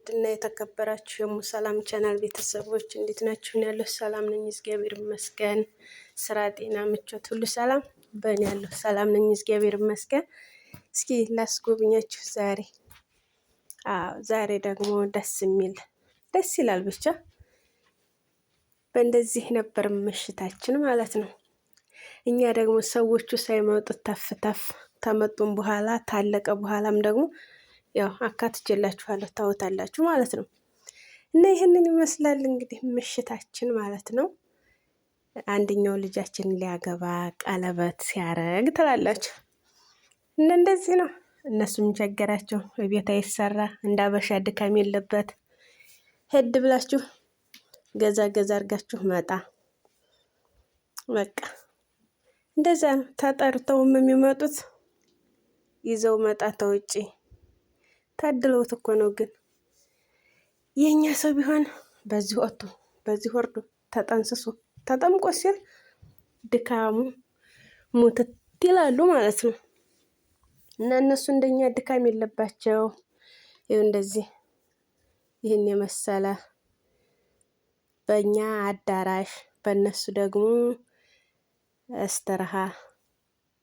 ውድና የተከበራችሁ የሙሰላም ቻናል ቤተሰቦች እንዴት ናችሁ? ያለሁ ሰላም ነኝ፣ እግዚአብሔር ይመስገን። ስራ፣ ጤና፣ ምቾት ሁሉ ሰላም በእኔ ያለሁ ሰላም ነኝ፣ እግዚአብሔር ይመስገን። እስኪ ላስጎብኛችሁ ዛሬ። አዎ ዛሬ ደግሞ ደስ የሚል ደስ ይላል። ብቻ በእንደዚህ ነበር ምሽታችን ማለት ነው። እኛ ደግሞ ሰዎቹ ሳይመጡ ተፍ ተፍ ተመጡም በኋላ ታለቀ በኋላም ደግሞ ያው አካትቼላችኋለሁ ታወታላችሁ ማለት ነው። እና ይህንን ይመስላል እንግዲህ ምሽታችን ማለት ነው። አንደኛው ልጃችን ሊያገባ ቀለበት ሲያረግ ትላላችሁ እና እንደዚህ ነው። እነሱም ቸገራቸው፣ ቤት አይሰራ እንደ አበሻ ድካም የለበት። ሄድ ብላችሁ ገዛ ገዛ አድርጋችሁ መጣ በቃ እንደዛ ነው። ተጠርተውም የሚመጡት ይዘው መጣ ተውጪ ታድለውት እኮ ነው። ግን የእኛ ሰው ቢሆን በዚህ ወጥቶ በዚህ ወርዶ ተጠንስሶ ተጠምቆ ሲል ድካሙ ሙትት ይላሉ ማለት ነው። እና እነሱ እንደኛ ድካም የለባቸው። ይኸው እንደዚህ ይህን የመሰለ በእኛ አዳራሽ፣ በእነሱ ደግሞ እስተርሃ።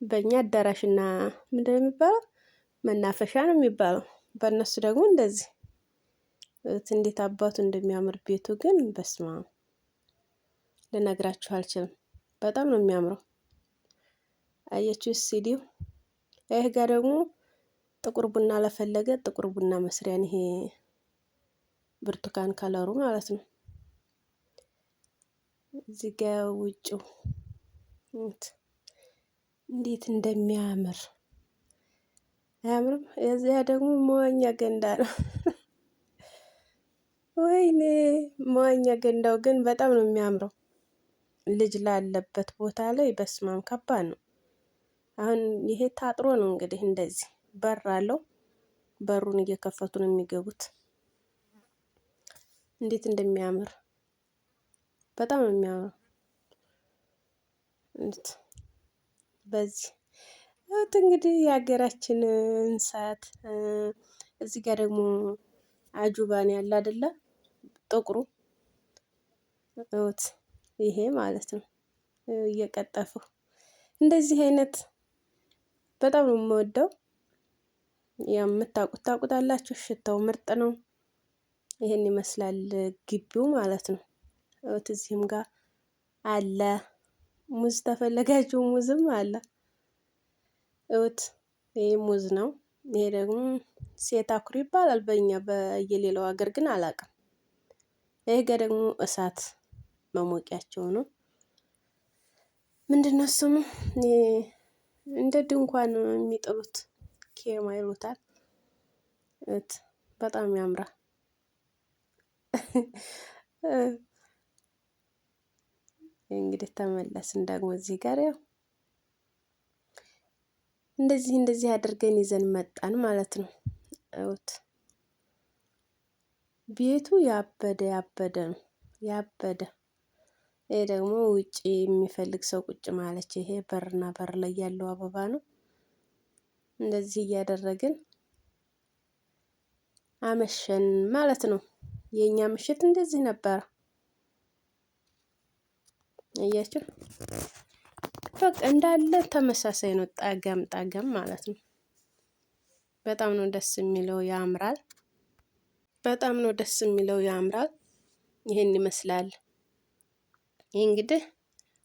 በእኛ አዳራሽና ምንድን ነው የሚባለው መናፈሻ ነው የሚባለው። በእነሱ ደግሞ እንደዚህ እንዴት አባቱ እንደሚያምር ቤቱ ግን በስማ ልነግራችሁ አልችልም። በጣም ነው የሚያምረው። አያችሁ ሲዲው። ይህ ጋር ደግሞ ጥቁር ቡና ለፈለገ ጥቁር ቡና መስሪያን ይሄ ብርቱካን ከለሩ ማለት ነው። እዚህ ጋ ውጭው እንዴት እንደሚያምር አያምርም? እዚያ ደግሞ መዋኛ ገንዳ ነው። ወይኔ መዋኛ ገንዳው ግን በጣም ነው የሚያምረው። ልጅ ላለበት ቦታ ላይ በስማም ከባድ ነው። አሁን ይሄ ታጥሮ ነው እንግዲህ እንደዚህ በር አለው። በሩን እየከፈቱ ነው የሚገቡት። እንዴት እንደሚያምር በጣም ነው የሚያምረው። በዚህ እንግዲህ የሀገራችን እንስሳት እዚህ ጋር ደግሞ አጁባን ያለ አይደለ ጥቁሩ እውት ይሄ ማለት ነው። እየቀጠፉ እንደዚህ አይነት በጣም ነው የምወደው። የምታውቁት ታውቁታላችሁ። ሽታው ምርጥ ነው። ይሄን ይመስላል ግቢው ማለት ነው። እውት እዚህም ጋር አለ ሙዝ ተፈለጋችሁ ሙዝም አለ። እውት ይሄ ሙዝ ነው። ይሄ ደግሞ ሴት አኩሪ ይባላል በእኛ በየሌላው ሀገር ግን አላውቅም። ይሄ ጋ ደግሞ እሳት መሞቂያቸው ነው። ምንድነው ስሙ? እንደ ድንኳን የሚጥሉት ኬማ ይሉታል። እት በጣም ያምራል። እንግዲህ ተመለስን ደግሞ እዚህ ጋር ያው እንደዚህ እንደዚህ አድርገን ይዘን መጣን ማለት ነው። እውት ቤቱ ያበደ ያበደ ነው ያበደ። ይሄ ደግሞ ውጪ የሚፈልግ ሰው ቁጭ ማለች። ይሄ በርና በር ላይ ያለው አበባ ነው። እንደዚህ እያደረግን አመሸን ማለት ነው። የኛ ምሽት እንደዚህ ነበረ። አያችሁ በቃ እንዳለ ተመሳሳይ ነው። ጣገም ጣገም ማለት ነው። በጣም ነው ደስ የሚለው ያምራል። በጣም ነው ደስ የሚለው ያምራል። ይህን ይመስላል። ይህ እንግዲህ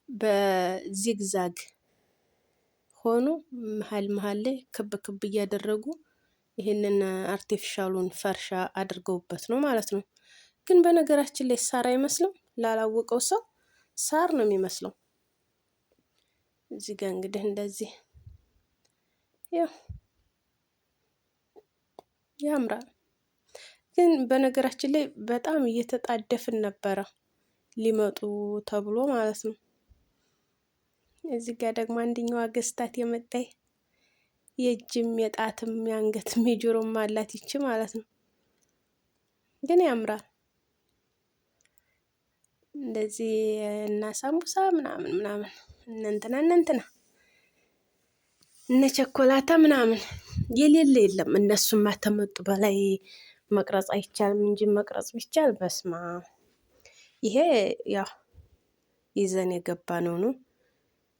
በዚግዛግ ሆኖ መሀል መሀል ላይ ክብ ክብ እያደረጉ ይህንን artificial ኡን ፈርሻ አድርገውበት ነው ማለት ነው። ግን በነገራችን ላይ ሳር አይመስልም። ላላወቀው ሰው ሳር ነው የሚመስለው። እዚህ ጋር እንግዲህ እንደዚህ ያው ያምራል። ግን በነገራችን ላይ በጣም እየተጣደፍን ነበረ ሊመጡ ተብሎ ማለት ነው። እዚህ ጋር ደግሞ አንደኛዋ ገዝታት የመጣይ የእጅም የጣትም የአንገትም የጆሮም አላት ይቺ ማለት ነው። ግን ያምራል እንደዚህ እና ሳምቡሳ ምናምን ምናምን እነ እንትና እነ ቸኮላታ ምናምን የሌለ የለም። እነሱማ ተመጡ በላይ መቅረጽ አይቻልም እንጂ መቅረጽ ቢቻል በስማ ይሄ ያው ይዘን የገባ ነው ነው።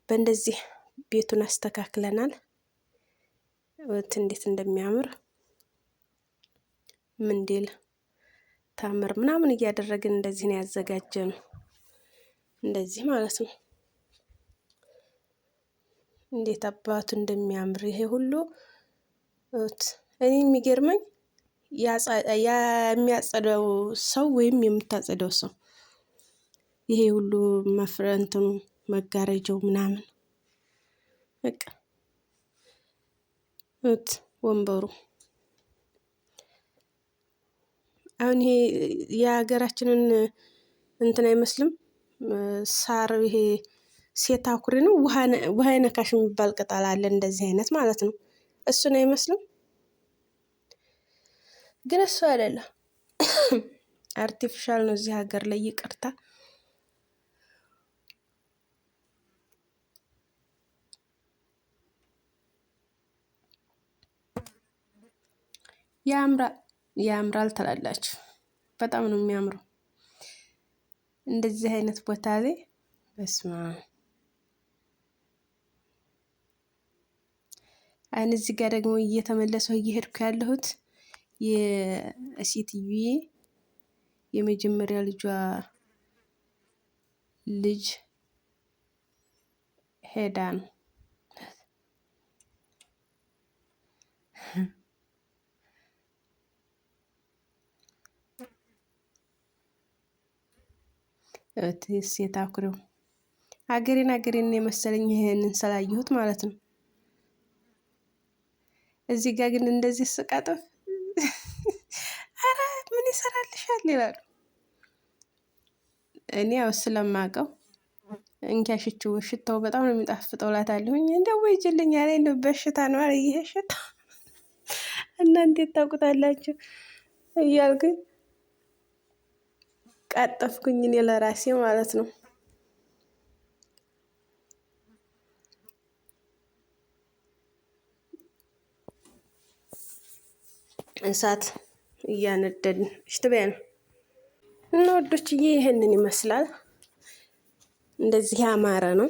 በእንደዚህ ቤቱን አስተካክለናል። እንዴት እንደሚያምር ምንድል ታምር ምናምን እያደረግን እንደዚህ ነው ያዘጋጀነው። እንደዚህ ማለት ነው። እንዴት አባቱ እንደሚያምር ይሄ ሁሉ። እኔ የሚገርመኝ የሚያጸደው ሰው ወይም የምታጸደው ሰው ይሄ ሁሉ መፍረንትኑ መጋረጃው ምናምን በቃ ወንበሩ አሁን ይሄ የሀገራችንን እንትን አይመስልም። ሳር ይሄ ሴት አኩሪ ነው። ውሃ ነካሽ የሚባል ቅጠል አለ እንደዚህ አይነት ማለት ነው። እሱን አይመስልም፣ ግን እሱ አይደለም፣ artificial ነው እዚህ ሀገር ላይ ይቅርታ። ያምራል ያምራል ትላላችሁ። በጣም ነው የሚያምረው። እንደዚህ አይነት ቦታ ላይ በስማ አይን እዚህ ጋር ደግሞ እየተመለሰው እየሄድኩ ያለሁት የሴትዬ የመጀመሪያ ልጇ ልጅ ሄዳ ነው። ሴት አኩሪው አገሬን አገሬን የመሰለኝ ይሄንን ስላየሁት ማለት ነው። እዚህ ጋር ግን እንደዚህ ስቀጥፍ አረ ምን ይሰራልሻል ይላሉ። እኔ ያው ስለማውቀው እንኪያሽችው ሽታው በጣም ነው የሚጣፍጠው እላታለሁኝ። እንደው ይጅልኝ ያለኝ እንደው በሽታ ነው አለ ይሄ ሽታ እና እንዴት ታውቁታላችሁ እያልኩኝ ቀጠፍኩኝ እኔ ለራሴ ማለት ነው። እሳት እያነደድን እሽትበያ ነው እና ወዶችዬ ይህንን ይመስላል። እንደዚህ ያማረ ነው።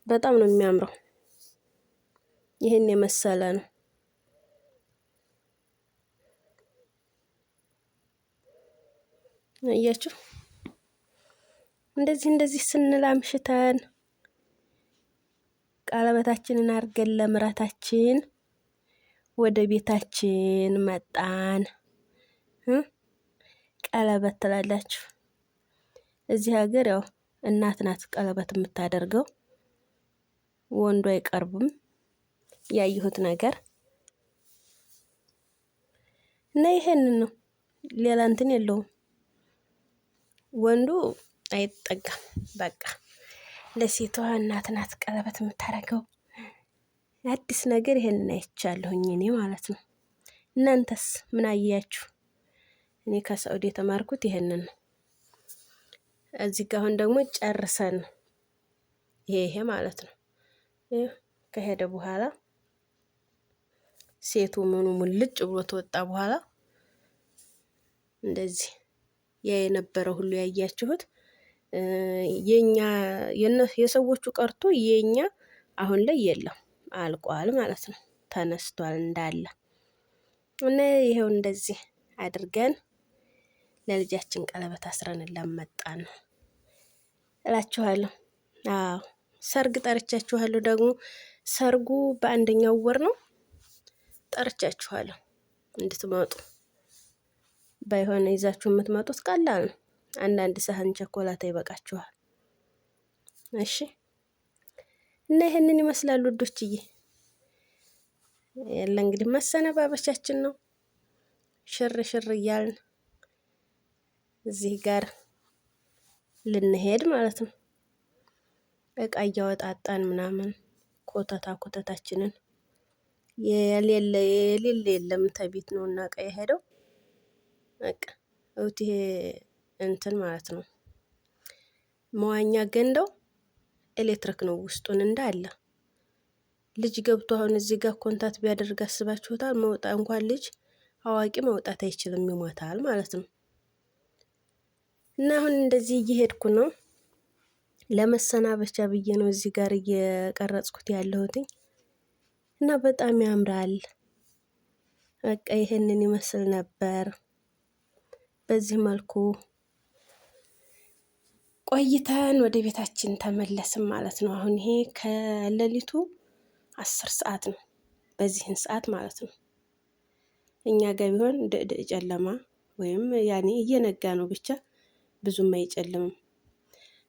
በጣም ነው የሚያምረው። ይህን የመሰለ ነው። አያችሁ፣ እንደዚህ እንደዚህ ስንል አምሽተን ቀለበታችንን አድርገን ለምራታችን ወደ ቤታችን መጣን። ቀለበት ትላላችሁ። እዚህ ሀገር ያው እናት ናት ቀለበት የምታደርገው፣ ወንዱ አይቀርብም። ያየሁት ነገር እና ይሄንን ነው፣ ሌላ እንትን የለውም። ወንዱ አይጠጋም። በቃ ለሴቷ እናት ናት ቀለበት የምታደርገው። አዲስ ነገር ይሄንን አይቻለሁኝ እኔ ማለት ነው። እናንተስ ምን አያችሁ? እኔ ከሳዑዲ የተማርኩት ይሄንን ነው። እዚህ ጋር አሁን ደግሞ ጨርሰን ነው ይሄ ይሄ ማለት ነው። ከሄደ በኋላ ሴቱ ምኑ ሙልጭ ብሎ ተወጣ በኋላ እንደዚህ ያ የነበረ ሁሉ ያያችሁት የኛ የሰዎቹ ቀርቶ የኛ አሁን ላይ የለም፣ አልቋል ማለት ነው። ተነስቷል እንዳለ እና ይሄው እንደዚህ አድርገን ለልጃችን ቀለበት አስረን ለመጣን ነው እላችኋለሁ። አዎ ሰርግ ጠርቻችኋለሁ። ደግሞ ሰርጉ በአንደኛው ወር ነው። ጠርቻችኋለሁ እንድትመጡ። ባይሆን ይዛችሁ የምትመጡት ቀላል ነው። አንዳንድ ሳህን ቸኮላታ ይበቃችኋል። እሺ እና ይህንን ይመስላል ውዶችዬ። ያለ እንግዲህ መሰነባበቻችን ነው። ሽር ሽር እያልን እዚህ ጋር ልንሄድ ማለት ነው። እቃ እያወጣጣን ምናምን ኮተታ ኮተታችንን የሌለ የሌለ የለም ተቤት ነው እና እቃ የሄደው በቃ እውት ይሄ እንትን ማለት ነው። መዋኛ ገንዳው ኤሌክትሪክ ነው ውስጡን እንዳለ ልጅ ገብቶ አሁን እዚህ ጋር contact ቢያደርግ አስባችሁታል? መውጣ እንኳን ልጅ አዋቂ መውጣት አይችልም፣ ይሞታል ማለት ነው። እና አሁን እንደዚህ እየሄድኩ ነው። ለመሰናበቻ ብዬ ነው እዚህ ጋር እየቀረጽኩት ያለሁትኝ እና በጣም ያምራል። በቃ ይህንን ይመስል ነበር። በዚህ መልኩ ቆይተን ወደ ቤታችን ተመለስን ማለት ነው። አሁን ይሄ ከሌሊቱ 10 ሰዓት ነው፣ በዚህን ሰዓት ማለት ነው። እኛ ጋ ቢሆን ድቅድቅ ጨለማ ወይም ያኔ እየነጋ ነው ብቻ ብዙም አይጨልምም።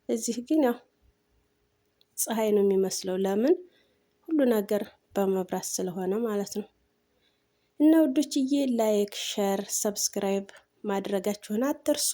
እዚህ ግን ያው ፀሐይ ነው የሚመስለው። ለምን ሁሉ ነገር በመብራት ስለሆነ ማለት ነው። እና ውዶችዬ like፣ share፣ subscribe ማድረጋችሁን አትርሱ።